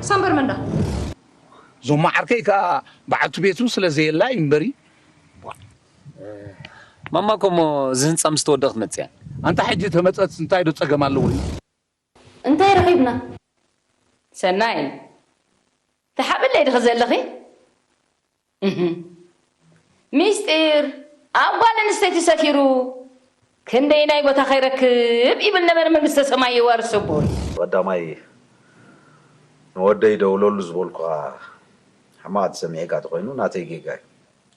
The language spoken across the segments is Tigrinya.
ሳምበር መንዳ። ዞማ ዓርከይ ከኣ በዓልቲ ቤቱ ስለ ዘየላ እዩ እምበሪ። ማማ እኮ እሞ እዚ ህንጻ ምስ ተወደኣ ክትመጽእ እያ። ኣንታ ሕጂ ተመጸት እንታይ ዶ ጸገም ኣለዎ እዩ? እንታይ ረኺብና? ሰናይ፣ ተሓብለይ ድኺ ዘለኺ? እህ። ሚስጢር ኣብ ጓል ኣንስተይቲ ሰፊሩ ክንደይናይ ቦታ ከይረክብ ይብል ነበረ። መንግስተ ሰማይ ይዋርስ ስቡር። ቀዳማይ ንወደይ ደውለሉ ዝበልኩኻ ሕማቕ ተሰሚዕካ ተኾይኑ ናተይ ጌጋ እዩ።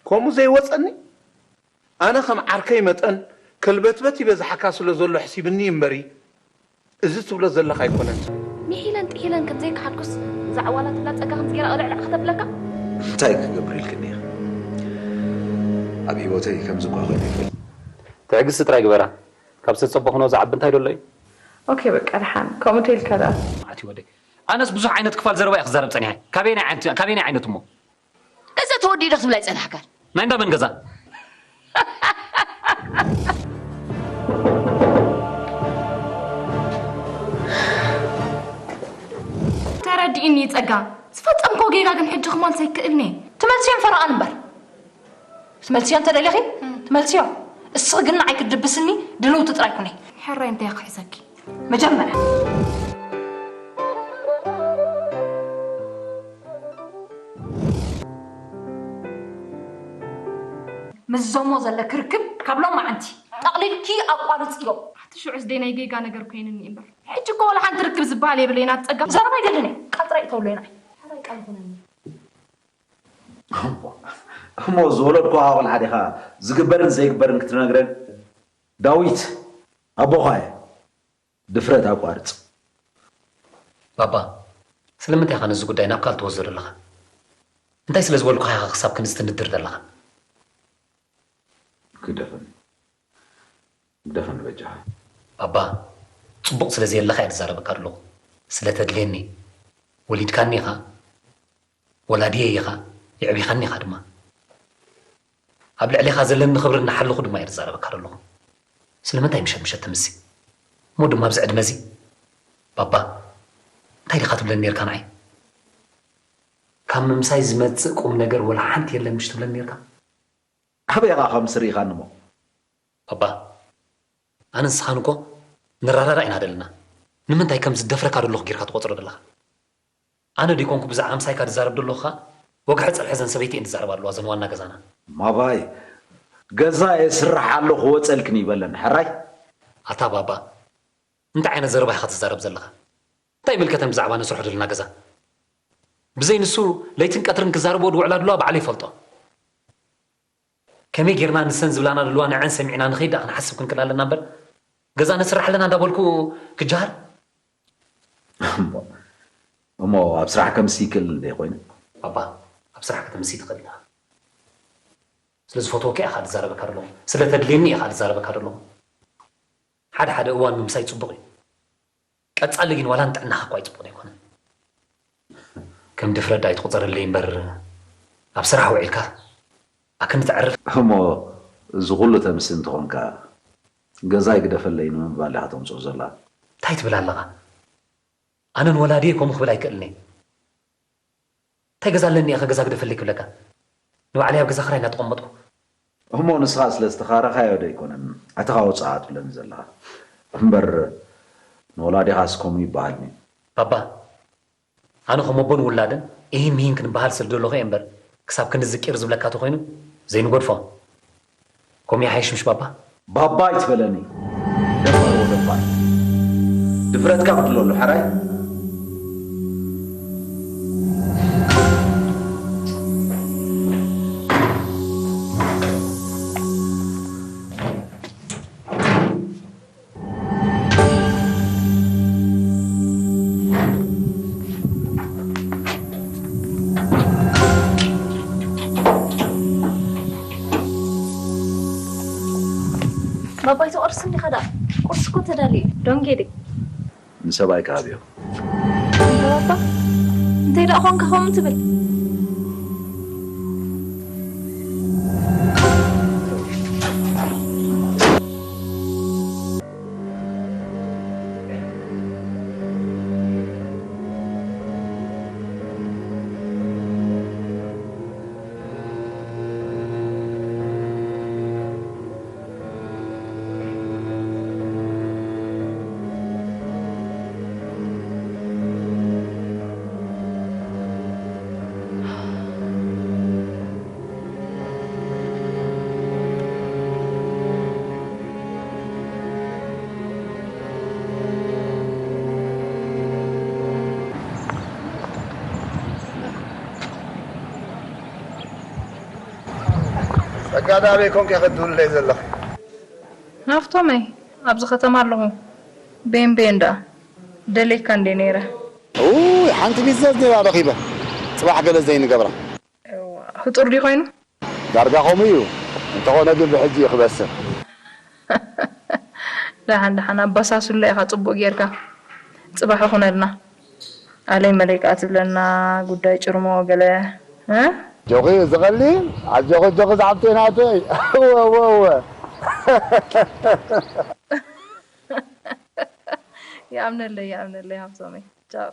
ከምኡ ዘይወጸኒ ኣነ ከም ዓርከይ መጠን ከልበትበት ይበዝሓካ ስለ ዘሎ ሕሲብኒ እምበሪ፣ እዚ ትብሎ ዘለኻ ኣይኮነን። ሚሒለን ጥሒለን ከም ዘይከሓድኩስ፣ እዛ ዓዋላ ትብላ ጸጋ ከምዚ ገይራ ቅልዕልዕ ከተብለካ? እንታይ ክገብር ኢልክኒ ኢኺ? ኣብ ህይወተይ ከምዚ እኳ ኮይኑ ይፈልጥ። ትዕግስቲ ጥራይ ግበራ። ካብ ዝተጸበኹኖ ዝዓቢ እንታይ ደሎ እዩ? ኦኬ፣ በቃ ደሓን። ከምኡ ተይልካ ደኣ። ኣቲ ወደይ። ኣነስ ብዙሕ ዓይነት ክፋል ዘረባ እየ ክዛረብ ጸኒሐ። ካበየናይ ዓይነት፣ ካበየናይ ዓይነት እሞ? ገዛ ተወዲኡ ዶ ክትብላ ይጸናሕካ? ናይ እንዳ መን ገዛ? ተረዲእኒ ጸጋ። ዝፈጸምኮ ጌጋ ግን ሕጂ ክመልሶ ኣይክእልኒ። ትመልስዮም ፈረቓን እምበር። ክትመልስዮ እንተ ደሊኺ፣ ትመልስዮ። እስኺ ግን ንዓይ ክትድብስኒ ድልውቲ ጥራይ ኩኒ። ሕራይ እንታይ ክሕዘኪ? መጀመርያ። ምስ ዞሞ ዘለኪ ርክብ ካብ ሎማዓንቲ ጠቕሊልኪ ኣቋርጽዮ። ኣቲ ሽዑስ ደይ ናይ ጌጋ ነገር ኮይንኒ እምበር። ሕጂ እኮ ወላ ሓንቲ ርክብ ዝበሃል የብለይን ኣቲ ጸጋ። ዘረባ ኣይደልን እየ። ቃል ጥራይ እተውለይ ንዓይ። ሕራይ ቃል ይኹነኒ። እሞ፣ እሞ ዝወለድኩኻ ቆልዓ ዲኻ ዝግበርን ዘይግበርን ክትነግረን? ዳዊት፣ ኣቦኻ እየ። ድፍረት ኣቋርጽ። ባባ፣ ስለምንታይ ኢኻ ነዚ ጉዳይ ናብ ካልእ ትወስዶ ዘለኻ? እንታይ ስለ ዝበልኩኻ ኢኻ ክሳብ ክንድዚ ትንድር ዘለኻ? ግደፈኒ። ግደፈኒ በጃኻ። ባባ፣ ጽቡቕ ስለ ዘየለኻ እየ ዝዛረበካ ዘለኹ። ስለ ተድልየኒ። ወሊድካኒ ኢኻ። ወላዲየይ ኢኻ። የዕቢኻኒ ኢኻ ድማ። ኣብ ልዕሌኻ ዘለኒ ክብሪ እናሓለኹ ድማ እየ ዝዛረበካ ዘለኹ። ስለምንታይ ምሸት ምሸት ትምሲ? እሞ ድማ ኣብዚ ዕድመ እዚ? ባባ፣ እንታይ ዲኻ ትብለኒ ነርካ ንዓይ? ካብ ምምሳይ ዝመጽእ ቁም ነገር ወላ ሓንቲ የለን ምሽ ትብለኒ ነርካ? ኣበይ ኢኻ ከምዚ ርኢኻኒ እሞ? ባባ፣ ኣነ ንስኻን እኮ ንረዳዳእ ኢና ደለና። ንምንታይ ከም ዝደፍረካ ደለኹ ጌርካ ትቖጽሮ ደለኻ? ኣነ ደይኮንኩ ብዛዕባ ምሳይካ ዝዛረብ ደለኹ ኸኣ፣ ወግሐ ጸብሐ ዘን ሰበይቲ እየን ዝዛረባ ኣለዋ፣ ዘን ዋና ገዛና። ማባይ፣ ገዛ እየ ስራሕ ኣለኹ ወጸልክኒ ይበለን፣ ሕራይ? ኣታ ባባ፣ እንታይ ዓይነት ዘረባ ኢኻ ትዛረብ ዘለኻ? እንታይ ይምልከተን ብዛዕባ ነስርሖ ደለና ገዛ? ብዘይ ንሱ ለይትን ቀትርን ክዛረብኦ ዝውዕላ ደለዋ ባዕለይ ይፈልጦ። ከመይ ጌርና ንሰን ዝብላና ደለዋ ንዐን ሰሚዕና ንኸይድ ደኣ ክንሓስብ ክንክእል ኣለና እምበር፣ ገዛ ነስርሕ ኣለና እንዳበልኩ ክጀሃር? እሞ፣ እሞ ኣብ ስራሕ ከምሲ ይክእል እንደ ኮይኑ? ባባ፣ ኣብ ስራሕ ከተምሲ ትኽእል ኢኻ። ስለ ዝፈትወካ ኢኻ ዝዛረበካ ዘለኹ። ስለ ተድልየኒ ኢኻ ዝዛረበካ ዘለኹ። ሓደ ሓደ እዋን ምምሳይ ጽቡቕ እዩ። ቀጻሊ ግን ዋላ ንጥዕናኻ እኳ ኣይጽቡቕን ኣይኮነን። ከም ድፍረት ደኣ ኣይትቑጸረለይ እምበር፣ ኣብ ስራሕ ውዒልካ ኣክንዲ ተዕርፍ። እሞ እዚ ኩሉ ተምሲ እንተኾንካ፣ ገዛይ ግደፈለይ ንምባል ኢኻ ተምጽኦ ዘላ? እንታይ ትብል ኣለኻ? ኣነ ንወላዲየይ ከምኡ ክብል ኣይክእልን እየ። እንታይ ገዛ ኣለኒ እየ ገዛ ግደፈለይ ክብለካ? ንባዕለይ ኣብ ገዛ ክራይ እናተቐመጥኩ። እሞ ንስኻ ስለ ዝተኻረኻዮ ዶ ኣይኮነን ኣተኻ ወጻኣ ትብለኒ ዘለኻ? እምበር ንወላዲኻስ ከምኡ ይበሃል ድዩ? ባባ፣ ኣነ ከም ኣቦን ውላድን እሂን ምሂን ክንበሃል ስለ ደለኹ እየ እምበር፣ ክሳብ ክንድዚ ቂር ዝብለካ ተኾይኑ ዘይንገድፎ። ከምኡ ይሓይሽ ምሽ ባባ? ባባ ኣይትበለኒ። ደፋር ወደፋር። ድፍረትካ ክድለሉ፣ ሕራይ? ባባይ ትቆርስ እንዲኻ ደኣ? ቁርሲ እኮ ተዳልዩ። ዶንጌ ድዩ? ንሰብኣይ ክሃብዮ። እንተ ባባ፣ እንታይ ደኣ ኾንካ ከምኡ ትብል? ጋዳ ኣበይ ኮንኪ ክትብልለይ ዘለኺ? ሃፍቶመይ፣ ኣብዚ ከተማ ኣለኹ። ቤን ቤን ደኣ ደሌካ እንዴ ነይረ። ውይ፣ ሓንቲ ቢዝነስ ኔራ ረኺበ፣ ጽባሕ ገለ ዘይንገብራ። ህጡር ድዩ ኮይኑ? ዳርጋ ከምኡ እዩ። እንተኾነ ግን ብሕጂ እዩ ክበስር። ደሓን ደሓን ኣባሳስሎ ኢኻ ጽቡቕ ጌርካ። ጽባሕ ይኹነልና። ኣለይ መለይ ከኣ ትብለና ጉዳይ ጭርሞ ገለ፣ እ? ጆኺ ዝቐሊ፣ ኣጆኺ ጆኺ ዝሓፍተይ ናተይ። እወ፣ እወ፣ እወ። ይኣምነለይ፣ ይኣምነለይ ሃብቶመይ። ቻው።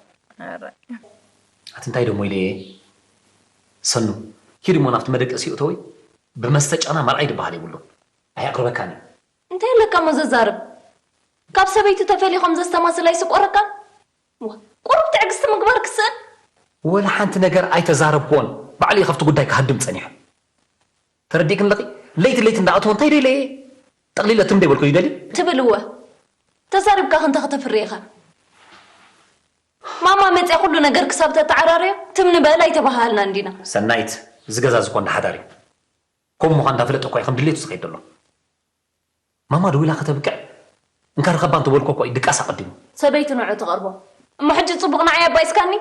ኣረ። ኣቲ እንታይ ደሞ ኢለ እየ? ሰኑ፣ ኪድ እሞ ናብቲ መደቀሲ እተዊ፣ ብመስተ ጫና መርዓይ ዝበሃል የብሉን። ኣየቕርበካን እዩ። እንታይ ኣለካ እሞ ዘዛርብ? ካብ ሰበይቱ ተፈሊኹም ዘስተማስል ኣይስቆረካን? ዋ፣ ቁሩብ ትዕግስቲ ምግባር ክስእን። ወላ ሓንቲ ነገር ኣይተዛረብክዎን። ባዕሉ እዩ ካብቲ ጉዳይ ክሃድም ጸኒሑ። ተረዲእክን ኣለኺ? ለይቲ ለይቲ እንዳኣተወ እንታይ ደለ እየ? ጠቕሊለ ትም ደይበልኩ ይደሊ? ትብል እወ። ተዛሪብካ ክንተ ከተፍሪ ኢኻ? ማማ መፅያ ኩሉ ነገር ክሳብ ተተዓራረዮ ትም ንበል ኣይተባሃልናን ዲና። ሰናይት፣ እዚ ገዛ እዚ እኮ እንዳ ሓዳር እዩ። ከምኡ ምዃን እንዳፈለጠ እኮ እዩ ከም ድሌቱ ዝኸይድ ዘሎ። ማማ ደዊላ ከተብቅዕ እንካ ርኸባ እንተበልኮ እኮ እዩ ድቃስ ኣቐዲሙ። ሰበይቲ ንዑ ትቐርቦ። እሞ ሕጂ ፅቡቕ ንዓይ ኣባኢስካኒ?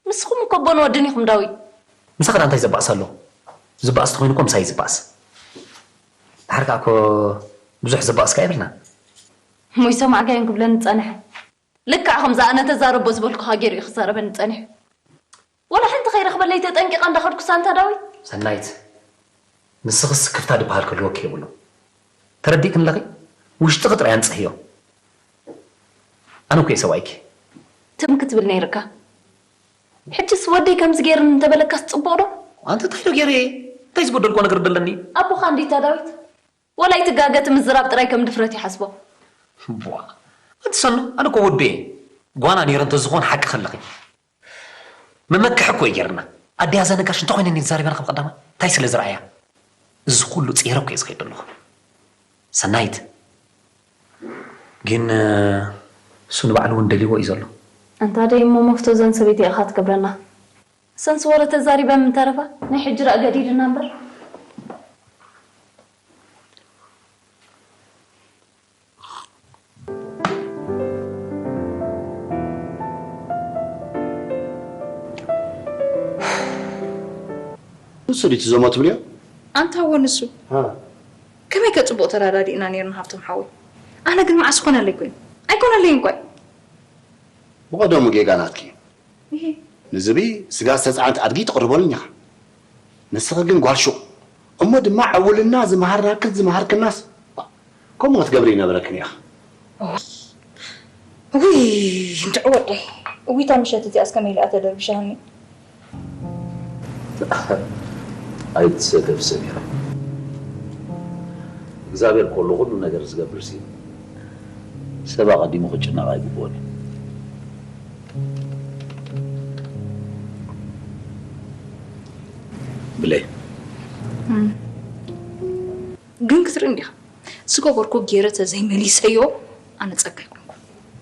ንስኹም እኮ ኣቦን ወድን ኢኹም ዳዊት። ምሳኺ ደኣ እንታይ ዘባእስ ኣሎ? ዝባእስ ተኾይኑ እኮ ምሳይ ዝባእስ። ድሓር ከኣ እኮ ብዙሕ ዘባእስካ የብልና። እሞ ይሰማዕካዮን ክብለኒ ጸንሐ። ልክዕ ከምዛ ኣነ ተዛረቦ ዝበልኩኻ ገይሩ እዩ ክዛረበኒ ጸኒሑ። ወላ ሓንቲ ከይረኽበለይ ተጠንቂቐ እንዳኸድኩ ሳንታ ዳዊት። ሰናይት፣ ንስኽስ ክፍታ ድበሃል ክህልወኪ የብሉን። ተረዲእክን ኣለኺ? ውሽጥኺ ጥራይ ኣንጽህዮ። ኣነ እኮ እየ ሰብኣይኪ። ትም ክትብል ነይርካ። ሕጅስ ወደይ ከምዚ ገይርኒ እንተበለካስ ጽቡቕ ዶ? ኣንቲ እንታይ ዶ ገይረ እየ? እንታይ ዝበደልክዎ ነገር ደለኒ? ኣቦኻ እንዲታ ዳዊት። ወላ ኣይትጋገ እቲ ምዝራብ ጥራይ ከም ድፍረት ይሓስቦ። ቧ ኣንቲ ሰኑ ኣነ እኮ ወዱ እየ ጓና ነይረ እንተዝኾን ሓቂ ከለኺ መመክሒ እኮ እዩ ገይርና ኣዲያ ዘነጋሽ እንተኾይነ እኔ ተዛሪበና ከም ቀዳማ እንታይ ስለ ዝረኣያ እዚ ኩሉ ፅሄረ እኮ እየ ዝኸይድ ኣለኹ ሰናይት ግን እሱ ንባዕሉ እውን ደልይዎ እዩ ዘሎ ኣንታ ደይ እሞ መፍቶ ዘን ሰበይቲ ኢኻ ትገብረና ሰንስ ወረ ተዛሪበ ምንተረፋ ናይ ሕጂ ዳኣ ገዲድና እምበር። ንሱ ድዩ ትዘሞ ትብልዮ? ኣንታ እወ ንሱ። ከመይ ከ ጽቡቕ ተረዳዲእና ኔርና ሃብቶም ሓወይ። ኣነ ግን መዓስ ኮነለይ ኮይኑ? ኣይኮነለይን ኳይ። ብቐደሙ ጌጋ ናትኪ እዩ። ንዝብኢ ስጋ ዝተጻዕነት ኣድጊ ተቕርበሉን ኢኻ። ንስኺ ግን ጓል ሹቕ እሞ ድማ ዕውልና ዝመሃርናክን ዝመሃርክናስ ከምኡ ክትገብሪ ይነበረክን ኢኻ። ውይ እንድዒ ወደይ እዊታ ምሸት እዚኣስ ከመይ ኢላ ተደርቢሻኒ። ኣይትሰከፍ ሰሚራ እግዚኣብሔር ከሎ ኩሉ ነገር ዝገብር ሲ ሰብ ኣቐዲሙ ክጭነቕ ኣይግብኦን እዩ ብለይ ግን ክትርኢ እንዲኻ ዝገበርኩ ገይረ ተዘይመሊሰዮ ኣነ ጸጋ ኣይኮንኩ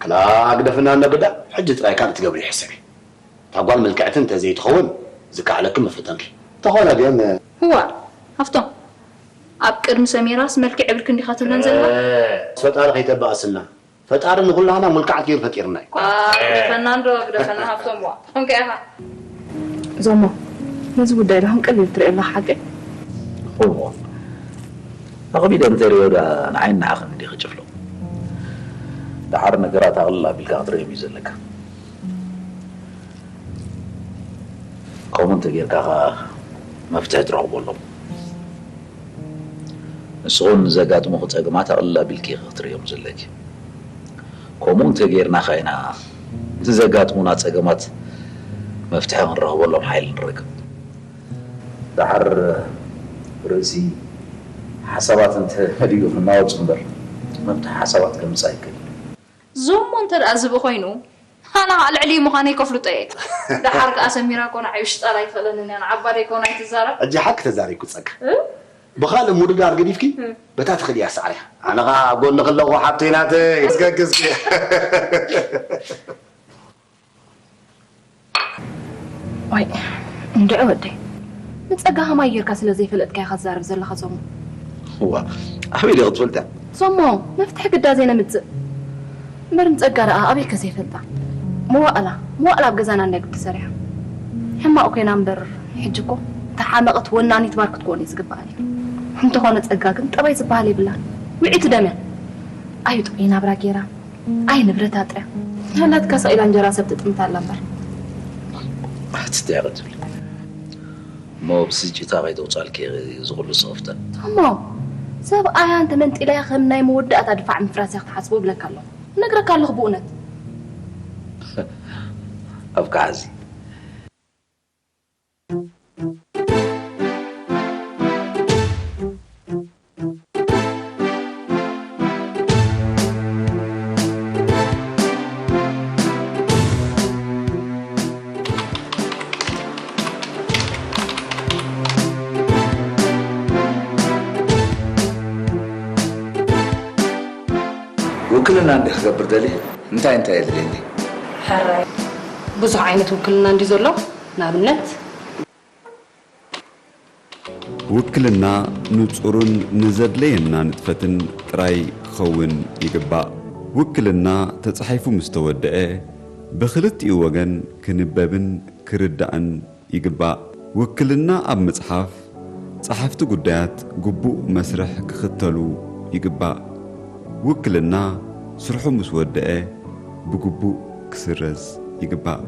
ክላ ግደፍና እነግዳ ሕጂ ጥራይ ካልእ ትገብሪ ሕሰቢ እታ ጓል ምልክዕቲ እንተዘይትኸውን ዝከኣለኪ ምፍተንኪ እንተኾነ ግን እዋ ሃፍቶም ኣብ ቅድሚ ሰሚራስ መልክዕ የብልክን ዲኻ ትብለን ዘለኻ ፈጣሪ ከይተባእስና ፈጣሪ ንኹላህና ሙልካዓት ገይሩ ፈጢርና እዩ። ግደፈና እንዶ ግደፈና ሃብቶም ዋ ከምከ ኢኻ። ዞሞ ነዚ ጉዳይ ዶ ከም ቀሊል ትሪኦ ኣለኻ ሓቀይ? እሞ ኣቕቢለ እንተሪኦ ደኣ ንዓይን ንዓኽን እንዲ ክጭፍሎ። ደሓር ነገራት ኣቕልል ኣቢልካ ክትሪኦም እዩ ዘለካ። ከምኡ እንተጌርካ ኸኣ መፍትሒ ትረኽበሎም። ንስኹን ንዘጋጥሙኺ ጸገማት ኣቕልል ኣቢልኪ ኢኺ ክትርእዮም ዘለኪ። ከምኡ እንተጌርና ኸኣ ኢና ንዘጋጥሙና ጸገማት መፍትሒ ክንረኽበሎም ሓይሊ ንረክብ። ደሓር ርእሲ ሓሳባት እንተመሊኡ ክናወጽ እምበር መፍትሒ ሓሳባት ከምጽእ ኣይክእልን። ዞሞ እንተ ደኣ ዝብኢ ኮይኑ ኣነ ኸዓ ልዕሊ ምዃነይ ከፍልጦ እየ። ደሓር ከኣ ሰሚራ እኮ ንዓይ ውሽጣ ኣይትኽእለንን እያ። ንዓባ ደይኮን ኣይትዛረብ። ሕጂ ሓቂ ተዛሪብኪ ጸጋ። ብኻልእ ምውድዳር ገዲፍኪ በታ ትኽእልያ ሰዓርያ። ኣነ ኸዓ ኣብ ጎንኺ ኣለኹ ሓብተይ ናተይ። እስከ እስከ። ዋይ እንድዒ ወደይ ንጸጋ ከማይ ጌርካ ስለ ዘይፈለጥካ ኢኻ ትዛረብ ዘለኻ ዞሞ። እዋ ኣበይ ዲኺ ትፈልጥያ? ዞሞ መፍትሒ ግዳ ዘይነምጽእ እምበር ንጸጋ ደኣ ኣበይ ከ ዘይፈልጣ። መዋእላ መዋእላ ኣብ ገዛና እንዳ ግዲ ሰሪሓ ሕማቕ ኮይና እምበር ሕጂ እኮ እታ ሓመቐት ወናኒት ባር ክትኮን እዩ ዝግባኣ ነይሩ። እንተኾነ ጸጋ ግን ጠባይ ዝበሃል የብላን። ውዒቲ ደምያ ኣዩ ጥዑይ ናብራ ጌራ ኣይ ንብረት ኣጥርያ ናላትካ ሰቒላ እንጀራ ሰብ ትጥምታ ኣላ እምበር። ኣትስተ ያቐትብል እሞ ብስጭታ ከይተውፃልኪ ዝኽሉ ስኽፍተን እሞ ሰብኣያ እንተመንጢላያ ከም ናይ መወዳእታ ድፋዕ ምፍራስ እያ ክትሓስቦ ይብለካ ኣለኹ። እነግረካ ኣለኹ ብእውነት። ኣብ ከሓዚ ውክልና እንዲ ክገብር ደልየ እንታይ እንታይ የድልየኒ? ሕራይ ብዙሕ ዓይነት ውክልና እንዲ ዘሎ ንኣብነት ውክልና ንጹርን ንዘድለየና ንጥፈትን ጥራይ ክኸውን ይግባእ። ውክልና ተጻሒፉ ምስ ተወድአ፣ ብኽልቲኡ ወገን ክንበብን ክርዳእን ይግባእ። ውክልና ኣብ ምጽሓፍ፣ ጸሓፍቲ ጉዳያት ግቡእ መስርሕ ክኽተሉ ይግባእ። ውክልና ስርሑ ምስ ወድአ፣ ብግቡእ ክስረዝ ይግባእ።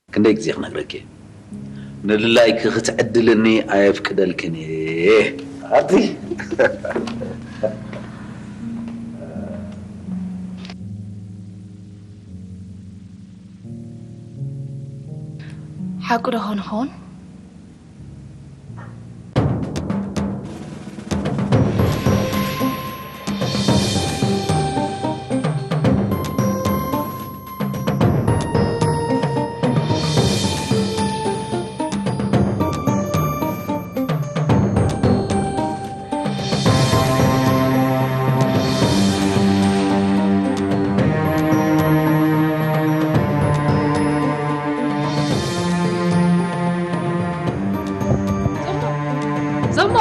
ክንደይ ግዜ ክነግረኪ እየ። ንልላይኪ ክትዕድልኒ ኣየፍቅደልክን እየ። ኣቲ ሓቁ ዶ ኾን ኾን? ዘሞ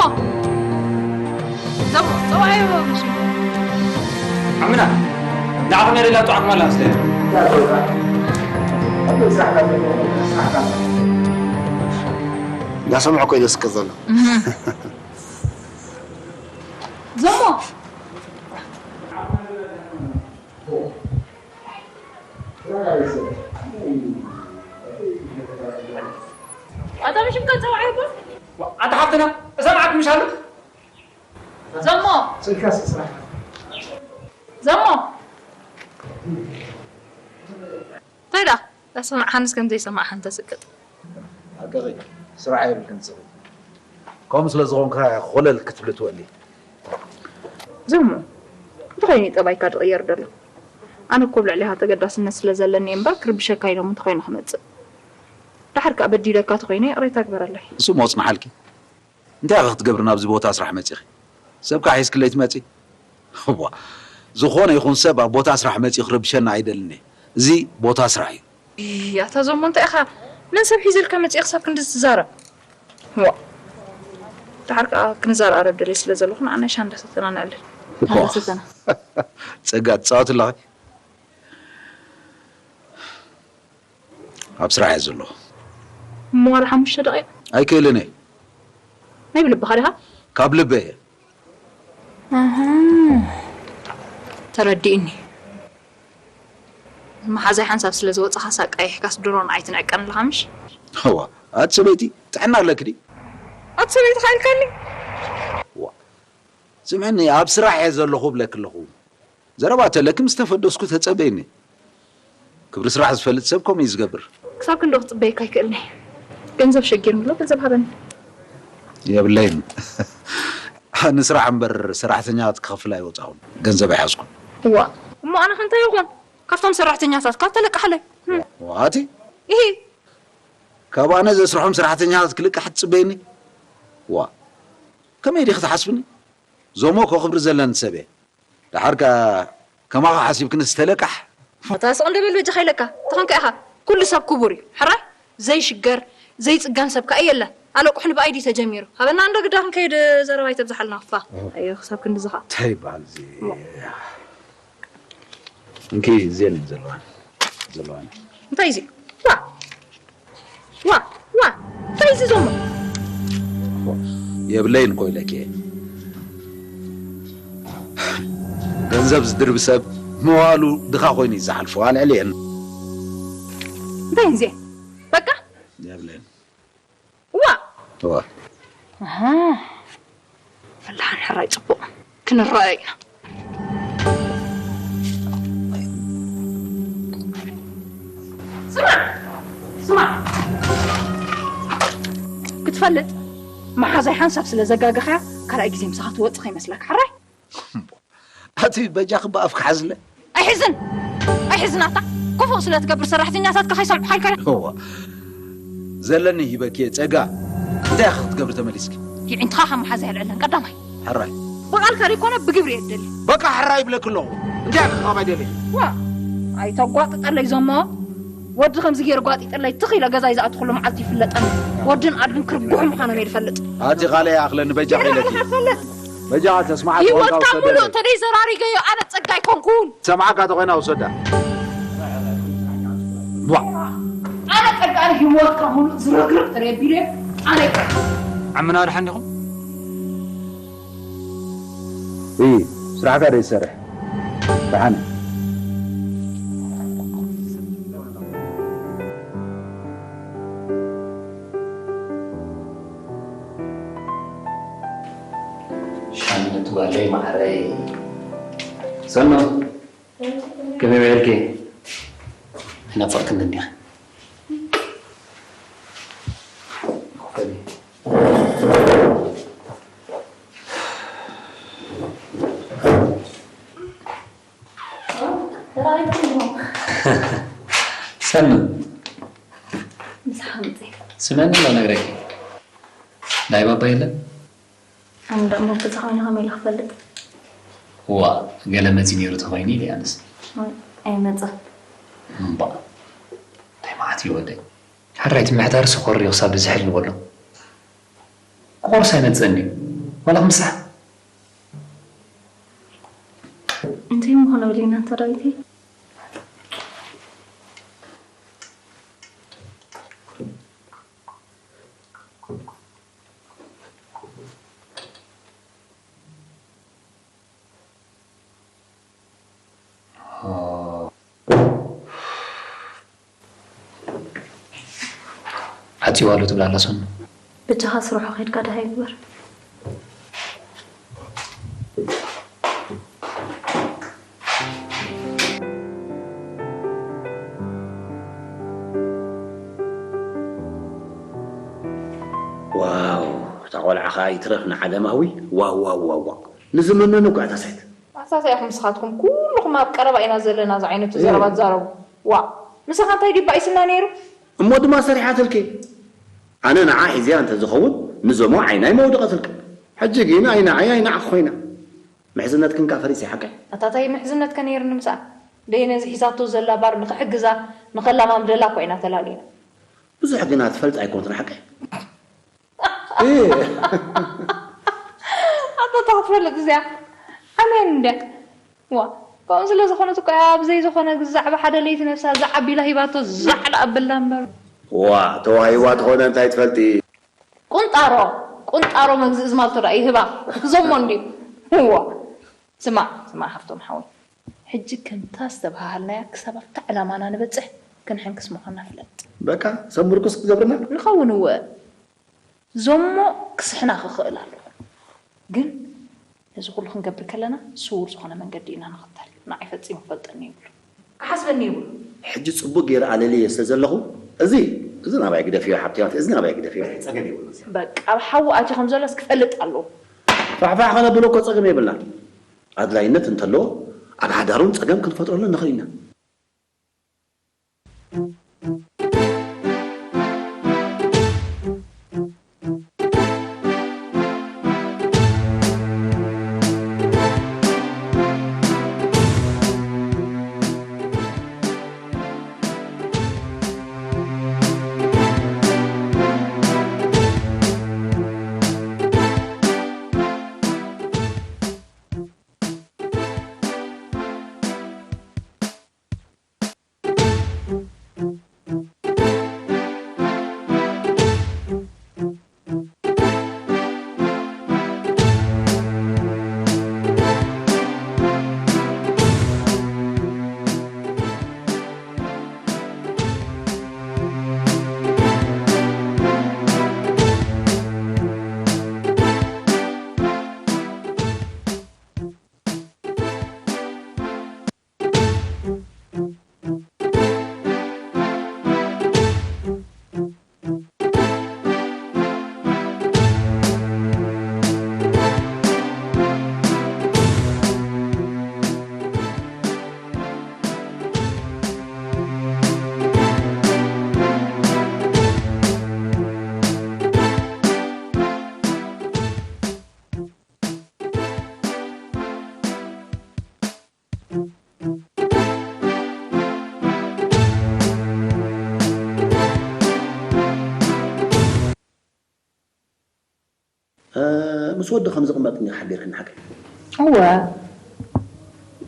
ዘሞ ጸዋዒ ወግሽ ዓምና ንዓኹም የደላ ጥዓት ማላ ስለ እንዳሰምዑ ኮይነ ስከ ዘሎ ዘሞ ኣታ ምሽም ከጸውዐ ይቦ ኣታ ሓፍትና እሰምዓት ምሻሉ ዘሞ ስልካስ ስራሕ ዘሞ እንታይ ዳ ዳሰማዕሓንስ ከም ዘይሰማዕሓን ተስቅጥ ኣቀቂ ስራሕ የብልክን ጽሩ ከም ስለ ዝኾንካ ኮለል ክትብሊ ትወሊ ዘሞ እንተኾይኑ ጠባይካ ዝቕየር ደሎ ኣነ እኮ ኣብ ልዕሊኻ ተገዳስነት ስለ ዘለኒ እምበር ክርብሸካ ኢሎም እንተኾይኑ ክመጽእ ድሓር ከኣ በዲለካ ተኾይነ ይቕሬታ ግበረለይ እሱ ሞጽናሓልኪ እንታይ ኢኺ ክትገብሪ ናብዚ ቦታ ስራሕ መጺኺ ሰብ ከኣ ሒዝክለይ ትመጺ ዋ ዝኾነ ይኹን ሰብ ኣብ ቦታ ስራሕ መጺኡ ክረብሸና ኣይደልን እዚ ቦታ ስራሕ እዩ ያታ ዘሞ እንታይ ኢኻ መን ሰብ ሒዘልካ መጺእ ክሳብ ክንዲ ትዛረብ ዋ ድሓር ከኣ ክንዛረብ ኣረብ ደለይ ስለ ዘለኹ ንዓና ሻንዳ ሰተና ንዕልል ሻንዳ ሰተና ጸጋ ትጻወት ኣለኺ ኣብ ስራሕ እየ ዘለኹ እሞ ዋላ ሓሙሽተ ደቂቕ ኣይክእልን እየ ናይ ብልብኻ ዲኻ ካብ ልበ እየ ተረዲእኒ መሓዛይ ሓንሳብ ስለ ዝወፅኻ ሳቃይሕካስ ድሮን ኣይትንዕቀን ኣለኻ ምሽ ዋ ኣቲ ሰበይቲ ጥዕና ኣለኪ ዲ ኣቲ ሰበይቲ ካ ኢልካኒ ስምዕኒ ኣብ ስራሕ እየ ዘለኹ ብለኪ ኣለኹ ዘረባ ተለኪ ምስ ተፈደስኩ ተፀበይኒ ክብሪ ስራሕ ዝፈልጥ ሰብ ከምኡ እዩ ዝገብር ክሳብ ክንዶ ክፅበየካ ኣይክእልኒ ገንዘብ ሸጊርኒ ኣሎ ገንዘብ ሃበኒ የብለይን ንስራሕ እምበር ሰራሕተኛታት ክኸፍል ኣይወፃኹን ገንዘብ ኣይሓዝኩን እዋ እሞ ኣነ ከንታይ ይኹን ካብቶም ሰራሕተኛታት ካብ ተለቃሓለይ ዋቲ ይሂ ካብ ኣነ ዘስርሖም ሰራሕተኛታት ክልቃሕ ትፅበየኒ ዋ ከመይ ዲኺ ትሓስብኒ ዞሞ እኮ ክብሪ ዘለኒ ሰብ እየ ደሓር ከ ከማኻ ሓሲብክኒ ዝተለቃሕ እታ ስቕ እንደ በል በጃኻ ኢለካ። ተኾንካ ኢኻ። ኩሉ ሰብ ክቡር እዩ። ሕራይ ዘይሽገር ዘይጽገን ሰብ ከኣ የለን። ኣለቁሕን ብኣይዲ ተጀሚሩ። ሃበና እንዶ ግዳ ክንከይድ ዘረባ ይተብዝሓልና ክፋ። ኣዮ ክሳብ ክንዲ ዝኻ። እንታይ ይበሃል እዚ? እንኪ እዚኤን ዘለዋን ዘለዋን። እንታይ እዚ? ዋ! ዋ! ዋ! እንታይ እዚ ዘሎ? የብለይን እኮ ኢለኪ እየ። ገንዘብ ዝድርቢ ሰብ መዋሉ ድኻ ኮይኑ እዩ ዝሓልፎ፣ ኣልዕልየን። እንታይ እዚ? በቃ? የብለይን። ዋ! ዋ! ኣሃ። ፈላሓን ሕራይ ጽቡቕ። ክንረኣዮ ኢና። ስማዕ! ስማዕ! ክትፈልጥ፣ መሓዛይ ሓንሳብ ስለ ዘጋገኽያ፣ ካልኣይ ግዜ ምሳኻ ትወጽእ ከይመስለካ፣ ሕራይ? ኣቲ በጃኺ ብኣፍኪ ሓዝለ። ኣይሕዝን! ኣይሕዝን ኣታ! ክፉእ ስለ ትገብር ሰራሕተኛታትካ ከይሰምዑኻ ኢልካ ዶ? እዋ። ዘለኒ ሂበኪ እየ፣ ጸጋ። እንታይ ኢኺ ክትገብሪ ተመሊስኪ? የዒንትኻ ካብ መሓዛይ ኣልዕለን ቀዳማይ። ሕራይ። ብቓልካ ዘይኮነ ብግብሪ እየ ዝደሊ። በቃ ሕራይ ይብለኪ ኣለኹ። እንታይ ኢኺ ካባይ ደሊኺ? ዋ! ኣይተጓጥጠለይ ዞሞ። ወዲ ከምዚ ገይሩ ጓጢጠለይ ትኽ ኢለ ገዛይ ዝኣቱ ኩሉ መዓልቲ ይፍለጠኒ። ወድን ኣድግን ክርጉሑ ምዃኖም እየ ዝፈልጥ። ኣቲ ካልእ ይኣኽለኒ በጃኺ ኢለኪ። ትፈልጥ? በጃኻ ተስማዓት ሂወትካ ኮንካ ውሰደለይ። ሙሉእ እንተ ደይ ዘራሪገዮ ኣነ ጸጋ ኣይኮንኩን። ሰምዓካ ተኾይና ውሰዳ። ቧ። ኣነ ጸጋ ኣነ ሂወትካ ሙሉእ ዝረግረግ ተረቢለ ኣነ ኣይኮንኩን። ዓምና ኣድሓን ዲኹም? እይ፣ ስራሕካ ደይ ትሰርሕ። ደሓን። ሻምነቱ ጓለይ ማዕረይ። ሰኖ፣ ከመይ ውዒልኪ? ናፈቕክኒ እንዲኻ። ሰኑ። ምሳሕ ምጽእ። ስመኒ ዶ ነግረኪ? ናይ ባባ የለን? ኣነ ደሞ ገዛ ኮይነ ከመይ ኢለ ክፈልጥ? ዋ፣ ገለ መጺ ነይሩ ተኾይኑ ኢለ ኣነስ። ወይ፣ ኣይመጽእ። እምባ። እንታይ መዓት እዩ ወደይ? ሕራይ እቲ ምሕዳር ስኮር እዩ ክሳብ ዝሕል ንበሎ። ክቆርስ ኣይመጽእን እዩ። ዋላ ክምሳሕ። እንታይ ምኾነ ብለና እንተ ዳዊተይ? ዓጽዋ ኣሎ ትብላ ኣላ ሰኑ። ብቻኻ ስርሑ ከድካ ደሃ ይግበር። ዋው፣ እታ ቆልዓ ኸኣ ይትረፍ ንዓለማዊ። ዋው፣ ዋው፣ ዋው፣ ዋው። ንዝምነኑ እኳ እታ ሴት። ኣሳሰ ኢኹም ንስኻትኩም ኩልኹም ኣብ ቀረባ ኢና ዘለና እዚ ዓይነት እየ። ዘረባ ትዛረቡ። ዋ፣ ንስኻ እንታይ ዲባ ኢስና ነይሩ? እሞ ድማ ሰሪሓትልኪ። ኣነ ንዓ ሒዝያ እንተዝኸውን ንዞሞ ዓይናይ መውደቐትልካ። ሕጂ ግን ኣይንዓይ ኣይንዓኺ ኮይና። ምሕዝነትክን ከኣ ፈሪሰ ሓቀይ። ኣታ ታይ ምሕዝነትከ ነይርኒ ምስኣ? ደይ ነዚ ሒዛቶ ዘላ ባር ንኽሕግዛ ንኸላማምደላ እኮ ኢና ተላሊና። ብዙሕ ግና ትፈልጥ ኣይኮንትን ሓቀይ። ኣታ እታ ክትፈልጥ እዚኣ ዓምያን እንድያ። ዋ፣ ከምኡ ስለ ዝኾነት እኮ እያ ኣብ ዘይዝኾነ ግዛዕ ብሓደ ለይቲ ነብሳ ዛዕ ኣቢላ ሂባቶ ዛዕ ደኣ ኣብላ እምበር። ዋ፣ ተዋሂባ ተኾነ እንታይ ትፈልጢ? ቁንጣሮ፣ ቁንጣሮ መግዝኢ ዝማልቶ ደኣ ይህባ። ክትዘሞ እንድዩ። ዋ፣ ስማዕ፣ ስማዕ ሃፍቶም ሓወይ። ሕጂ ከምታ ዝተበሃሃልናያ ክሳብ ኣብታ ዕላማና ንበጽሕ ክንሕንክስ ምዃንና ፍለጥ። በቃ፣ ሰብ ምርኩስ ክትገብርና? ንኸውን እወ። ዞሞ ክስሕና ክኽእል ኣለኹ። ግን ነዚ ኩሉ ክንገብር ከለና ስዉር ዝኾነ መንገዲ ኢና ንኽተል። ንዓይ ፈጺሙ ክፈልጠኒ የብሉ። ክሓስበኒ የብሉ። ሕጂ ጽቡቕ ገይረ ኣለልየ ስለ ዘለኹ፣ እዚ፣ እዚ ናባይ ግደፍዮ ሓብቲ፣ እዚ ናባይ ግደፍዮ። ጸገም የብሉ። በቃ፣ ኣብ ሓዊ ኣትዩ ከም ዘሎስ ክፈልጥ ኣለዎ። ፋሕፋሕ ከነብሎ እኮ ጸገም የብልና። ኣድላይነት እንተለዎ፣ ኣብ ሓዳሩን ጸገም ክንፈጥረሉ ንኽእል ኢና። ምስ ወዲ ከም ዝቕመጥኒ ሓቢርክኒ ሓቀይ። እወ፣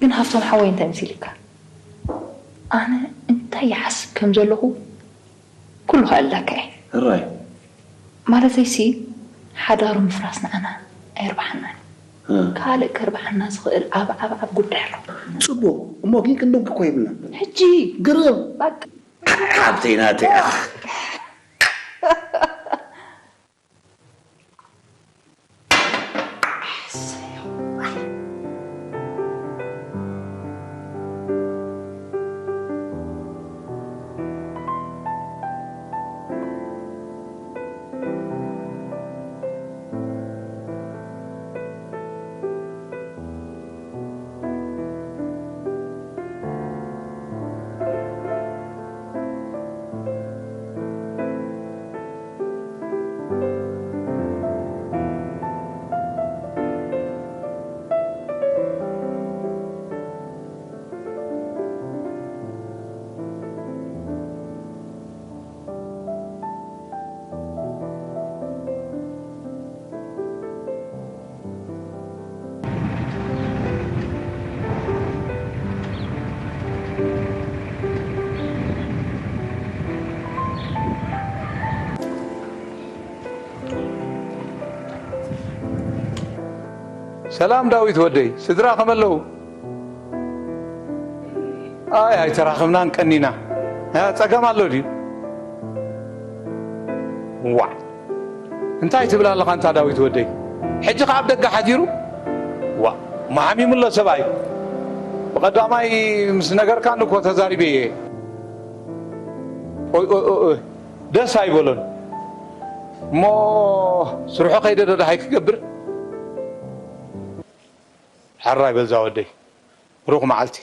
ግን ሃፍቶም ሓወይ እንታይ መሲልካ? ኣነ እንታይ ይሓስብ ከም ዘለኹ ኩሉ ከእለካ እየ። ሕራይ። ማለተይሲ ሓዳሩ ምፍራስ ንዓና ኣየርብሓናን እዩ። ካልእ ከርብሓና ዝኽእል ዓብ ዓብ ዓብ ጉዳይ ኣሎ። ጽቡቕ። እሞ ግን ክንድንቂ እኮ የብልናን። ሕጂ ግርም። በቃ ሓብተይ ናተይ። ሰላም ዳዊት ወደይ፣ ስድራ ከመለዉ? ኣይ ኣይተራኸብናን ቀኒና። ጸገም ኣሎ ድዩ? ዋዕ እንታይ ትብል ኣለኻ እንታ ዳዊት ወደይ? ሕጂ ከ ኣብ ደገ ሓዲሩ? ዋእ ማሓሚሙ ኣሎ ሰብኣይ። ብቐዳማይ ምስ ነገርካኒ እኮ ተዛሪበ እየ። ኦይ ኦይ ኦይ ደስ ኣይበሎን። እሞ ስርሑ ከይደ ዶ ደሃይ ክገብር? ሕራይ በል ዛወደይ ብሩኽ መዓልቲ።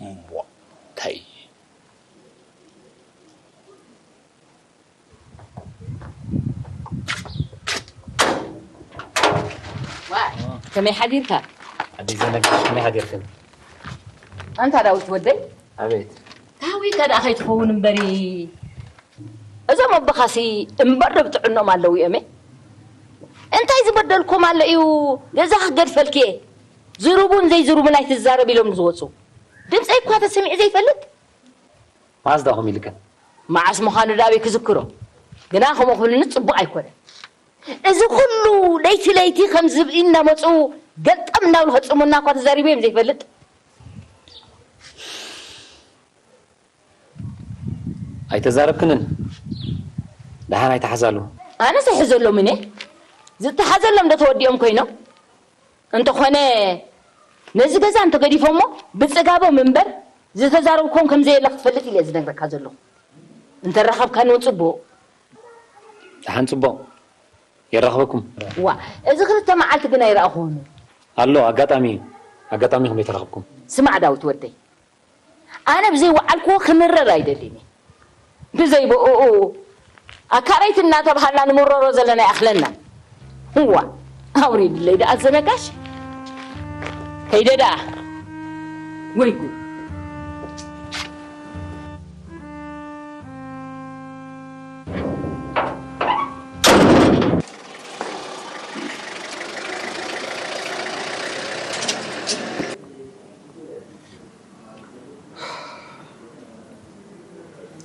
እሞ እንታይ ከመይ ሓዲርካ? ኣደይ ዘነጋሽ ከመይ ሓዲርክን? ኣንታ ዳዊት ወደይ ኣቤት። ታዊካ ደኣ ከይትኸውን እምበሪ እዞም ኣቦኻሲ እምበር ዶ ብጥዕኖም ኣለዉ እዮም? እንታይ ዝበደልኩም ኣሎ እዩ ገዛ ክገድፈልክየ ዝሩቡን ዘይዝሩቡን ኣይትዛረብ ኢሎም ዝወፁ ድምፀይ እኳ ተሰሚዑ ዘይፈልጥ መዓዝ ደኣ ከምኡ ኢልክን? መዓስ ምዃኑ ደኣ ኣበይ ክዝክሮ ግና ከምኡ ክብልኒ ፅቡቕ ኣይኮነን እዚ ኩሉ ለይቲ ለይቲ ከም ዝብኢ እናመፁ ገልጠም እናብሉ ከፅሙና እኳ ተዛሪበ እዮም ዘይፈልጥ ኣይተዛረብክንን ደሓን ኣይትሓዛሉ። ኣነስ ኣይሕዘሎምን እየ ዝተሓዘሎም ዶ ተወዲኦም ኮይኖም እንተኾነ ነዚ ገዛ እንተገዲፎሞ ብፅጋቦም እምበር ዝተዛረብክዎም ከምዘየለ ክትፈልጥ ኢለ ዝነግረካ ዘለኹ እንተረኸብካኒ እውን ፅቡቕ ደሓን ፅቡቕ የራኽበኩም ዋ እዚ ክልተ መዓልቲ ግን ኣይረኣኹዎምን ኣሎ ኣጋጣሚ እዩ ኣጋጣሚ ኢኹም ዘይተራኸብኩም ስማዕ ዳዊት ወደይ ኣነ ብዘይወዓልክዎ ክምረር ኣይደልን እየ። ብዘይ ብእኡ ኣካረይቲ እናተብሃልና ንምረሮ ዘለና ይኣኽለና። እዋ ኣውሪድለይ ደኣ ዘነጋሽ ከይደ ደኣ ወይ ጉድ።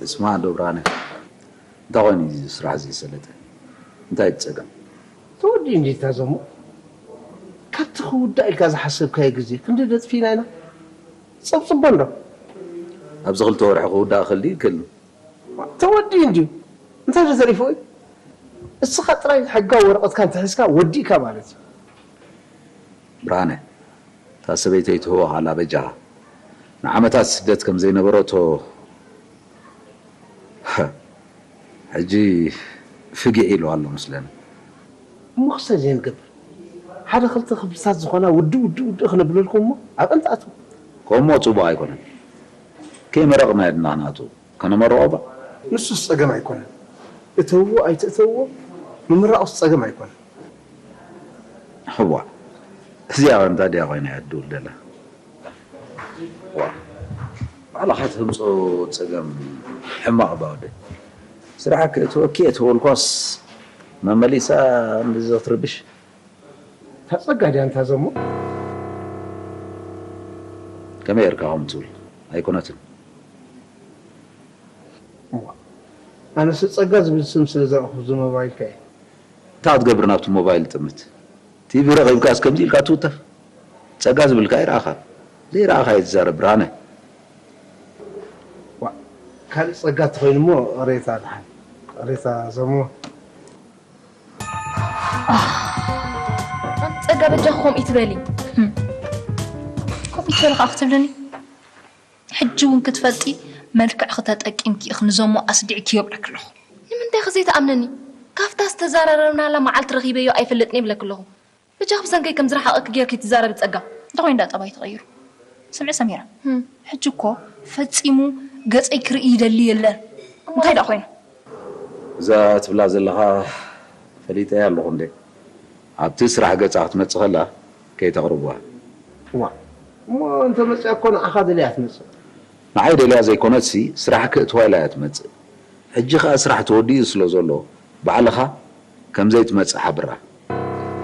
እስማዕ ዶ ብርሃነ እንታይ ኮይኑ እዩ እዚ ስራሕ እዚ ሰለጠ እንታይ እቲ ፀገም ተወዲኡ እንድዩ ታዘሞ ካብቲ ክውዳእ ኢልካ ዝሓሰብካዮ ግዜ ክንደይ ደጥፊእና ኢና ፀብፅቦ እንዶ ኣብዚ ክልተ ወርሒ ክውዳእ ክእል ድዩ ይክእል ተወዲኡ እንድዩ እንታይ ዶ ተሪፉ እዩ እስኻ ጥራይ ሕጋዊ ወረቐትካ እንተሒዝካ ወዲእካ ማለት እዩ ብርሃነ እታ ሰበይተይ ትህቦ ሃላ በጃኻ ንዓመታት ስደት ከም ዘይነበረቶ ሕጂ ፍግዕ ኢሉ ኣሎ መስለኒ። እሞ ክሳይ ዘይንገብር ሓደ ክልተ ክፍልታት ዝኾና ውድእ ውድእ ውድእ ክነብለልኩም እሞ ኣብአን ትኣትዉ። ከምኡ ጽቡቕ ኣይኮነን። ከይመረቕና ኢና ናቱ ከነመርቖ እባ። ንሱስ ጸገም ኣይኮነን። እተውዎ ኣይትእተውዎ ምምራቑስ ጸገም ኣይኮነን። እዋእ እዚኣ ኸ እንታይ ድያ ኾይና እያ ትድውል ዘላ? ዋእ ባዕልኻ ተምጽኦ ጸገም ሕማቕ እባ ወደይ። ስራሕ ክእትወኪ እየ ተበልኳስ መመሊሳ እንደዚ ክትርብሽ። ታጸጋ ድያ እንታ ዘሞ? ከመይ ጌርካ ከምኡ ትብል? ኣይኮነትን። እዋ፣ ኣነስ ጸጋ ዝብል ስም ስለ ዘረእኹ እዚ ሞባይልካ እየ። እንታይ ክትገብር ናብቲ ሞባይል ጥምት? ቲቪ ረኺብካስ ከምዚ ኢልካ ትውተፍ? ጸጋ ዝብልካ ኣይረኣኻን። ዘይረኣኻ እየ ትዛረብ ብርሃነ። ዋ፣ ካልእ ጸጋ ተኾይኑ እሞ ቅሬታ ድሓን። ቅሬታ ዘሞ። ጸጋ በጃ ከምኡ ይትበሊ። ከምኡ ይትበሊ ከዓ ክትብልኒ? ሕጂ እውን ክትፈልጢ መልክዕኺ ተጠቂምኪ ኢኺ ንዘሞ ኣስዲዕኪዮ ይብለኪ ኣለኹ። ንምንታይ ኢኺ ዘይትኣምነኒ? ካብታ ዝተዘራረብናላ መዓልቲ ረኺበዮ ኣይፈልጥን ይብለኪ ኣለኹ። በጃኺ ብሰንከይ ከም ዝረሓቐኪ ጌርኪ ትዛረቢ ጸጋ። እንታይ ኮይኑ ደኣ ጠባይ ተቐይሩ? ስምዒ ሰሚራ፣ ሕጂ እኮ ፈጺሙ ገጸይ ክርኢ ይደሊ የለን። እንታይ ደኣ ኮይኑ? እዛ ትብላ ዘለኻ ፈሊጠያ ኣለኹ እንዴ? ኣብቲ ስራሕ ገጻ ክትመጽእ ከላ ከይተቕርብዋ። እዋ፣ እሞ እንተ መጽያ እኮ ንዓኻ ደልያ ትመጽእ። ንዓይ ደልያ ዘይኮነትሲ ስራሕ ክእትዋ ኢላ እያ ትመጽእ። ሕጂ ኸኣ ስራሕ ተወዲኡ ስለ ዘሎ ባዕልኻ ከም ዘይትመጽእ ሓብራ።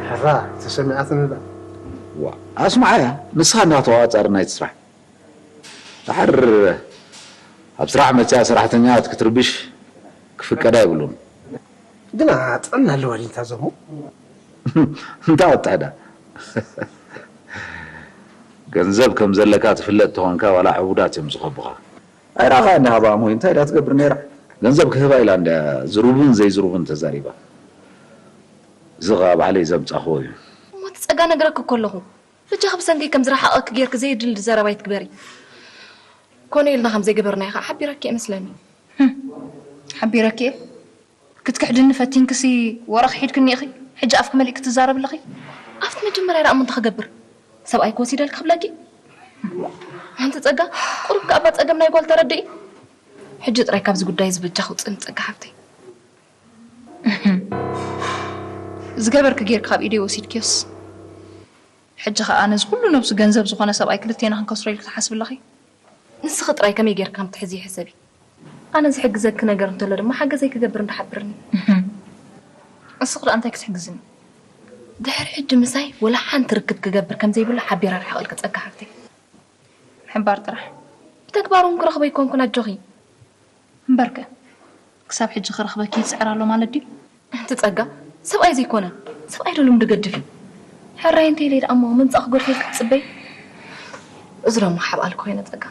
ሕራ ተሰሚዓትኒ ዳ። ዋ፣ ኣስምዓያ፣ ንስኻ እንዳ ተዋጻሪ ናይቲ ስራሕ። ድሓር ኣብ ስራሕ መጽያ ሰራሕተኛታት ክትርብሽ ክፍቀድ ኣይብሉን። ግና ጥዕና ኣለዋ ድንታ ዘሞ? እንታይ ወጣዳ? ገንዘብ ከም ዘለካ ትፍለጥ ተኾንካ ዋላ ዕቡዳት እዮም ዝኸቡኻ። ኣይረኣኻ እንዲ ሃባም ወይ እንታይ ዳ ትገብር ነይራ? ገንዘብ ክህባ ኢላ እንድያ ዝሩብን ዘይዝሩብን ተዛሪባ። እዚ ኸኣ ባዕለይ ዘምጻኽዎ እዩ። እሞ እቲ ጸጋ ነግረክ እኮ ኣለኹ። በጃኺ ብሰንከይ ከም ዝረሓቐኪ ጌርኪ ዘየድሊ ዘረባ ኣይትግበሪ። ኮነ ኢልና ከም ዘይገበርናዮ ኸኣ ሓቢረኪ እየ መስለኒ። ሓቢረኪ እየ? ክትክሕድኒ ፈቲንክሲ ወረ ክሒድክኒ ኢኺ። ሕጂ ኣፍኪ መሊእኪ ትዛረቢ ኣለኺ። ኣብቲ መጀመርያ ደኣ እሞ እንታይ ክገብር? ሰብኣይኪ ወሲደልኪ ክብለኪ? ኣንቲ ጸጋ፣ ቁሩብ ከኣ እባ ጸገም ናይ ጓል ተረድኢ። ሕጂ ጥራይ ካብዚ ጉዳይ እዚ በጃኺ ውጽእኒ ጸጋ ሓፍተይ። ዝገበርኪ ጌርኪ ካብ ኢደይ ወሲድክዮስ። ሕጂ ኸኣ ነዚ ኩሉ ነብሱ ገንዘብ ዝኾነ ሰብኣይ ክልቴና ክንከስሮ ኢልኪ ትሓስቢ ኣለኺ? ንስኺ ጥራይ ከመይ ጌርኪ ከም ትሕዝዮ ሕሰቢ። ኣነ ዝሕግዘኪ ነገር እንተሎ ድማ ሓገዘይ ክገብር እንዳ ሓብርኒ። እስኺ ደኣ እንታይ ክትሕግዝኒ? ድሕሪ ሕጂ ምሳይ ወላ ሓንቲ ርክብ ክገብር ከም ዘይብሉ ሓቢረ ኣርሕቐልኪ ጸጋ ሓፍተይ። ምሕባር ጥራሕ። ብተግባር እውን ክረኽቦ ኣይኮንኩን ኣጆኺ። እምበርከ ክሳብ ሕጂ ክረኽበኪ ይጽዕር ኣሎ ማለት ድዩ? ኣንቲ ጸጋ ሰብኣይ ዘይኮነ ሰብኣይ ዶ ልምዱ ገድፍ እዩ። ሕራይ እንተ ኢለይ ደኣ እሞ ምምጻእኪ ጎርፊ ኢልኪ ትጽበይ? እዚ ደሞ ሓብኣል ኮይነ ጸጋ።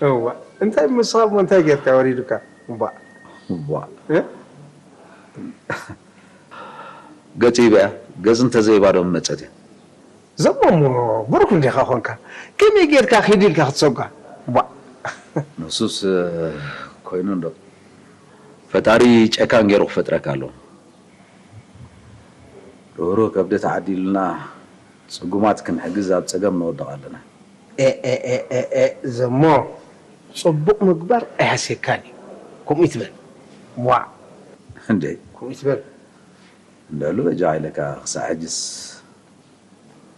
እዋ እንታይ ምስኻ እሞ እንታይ ጌርካ ወሪዱካ? እምቧእ። እምቧእ። እ? ገጺ ይበያ ገጽ እንተዘይባ ዶ መጸት እያ። ዘሞ እሞ ብሩክ እንዲኻ ኾንካ ከመይ ጌርካ ኺድ ኢልካ ክትሰጓ? ቧእ። ንሱስ ኮይኑ እንዶ ፈጣሪ ጨካን ገይሩ ክፈጥረካ ኣሎ። ርህሩህ ከብዲ ተዓዲሉና ጽጉማት ክንሕግዝ ኣብ ጸገም ንወድቕ ኣለና። ኤ ኤ ኤ ኤ ኤ ዘሞ ጽቡቕ ምግባር ኣይሃስየካን እዩ። ከምኡ ይትበል። ዋእ። እንዴ ከምኡ ይትበል። እንደሉ በጃ ኢለካ ክሳዕ ሕጅስ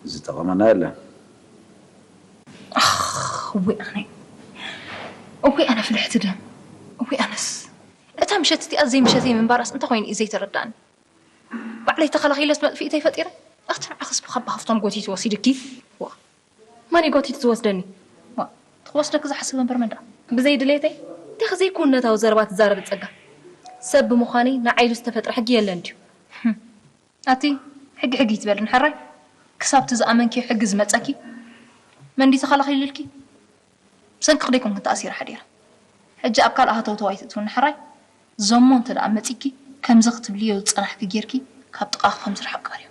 ዝጠቐመና የለን። እወ ኣነ እወ ኣነ ፍልሕቲ ደም እወ ኣነስ እታ ምሸት እቲኣ ዘይምሸተይ ምንባራስ እንታይ ኮይኑ እዩ ዘይተረዳእኒ። ባዕለይ ተኸላኺለስ መጥፊእተይ ፈጢረ። ኣኽቲ ንዓኽስ ብኻባ ሃፍቶም ጎቲቱ ወሲድኪ። ዋ መን እዩ ጎቲቱ ዝወስደኒ? ዋ ትወስደኪ ዝሓስብ እምበር መን ደኣ? ብዘይ ድሌተይ እንዲኺ ዘይክውነታዊ ዘረባ ትዛረቢ ጸጋ። ሰብ ብምዃነይ ንዓይ ኢሉ ዝተፈጥረ ሕጊ የለን ድዩ? ኣቲ ሕጊ ሕጊ ይትበልን ሕራይ ክሳብ እቲ ዝኣመንክዮ ሕጊ ዝመጸኪ መን ድዩ ተኸላኺሉልኪ? ብሰንክኺ ደይኮንኩን ተኣሲረ ሓዲረ። ሕጂ ኣብ ካልእ ሃተውተው ኣይትእትውኒ ሕራይ። ዘሞ እንተ ደኣ መጺኪ ከምዚ ክትብልዮ ዝጸናሕኪ ጌርኪ ካብ ጥቓኺ ከም ዝርሕቕ ግበርዮ።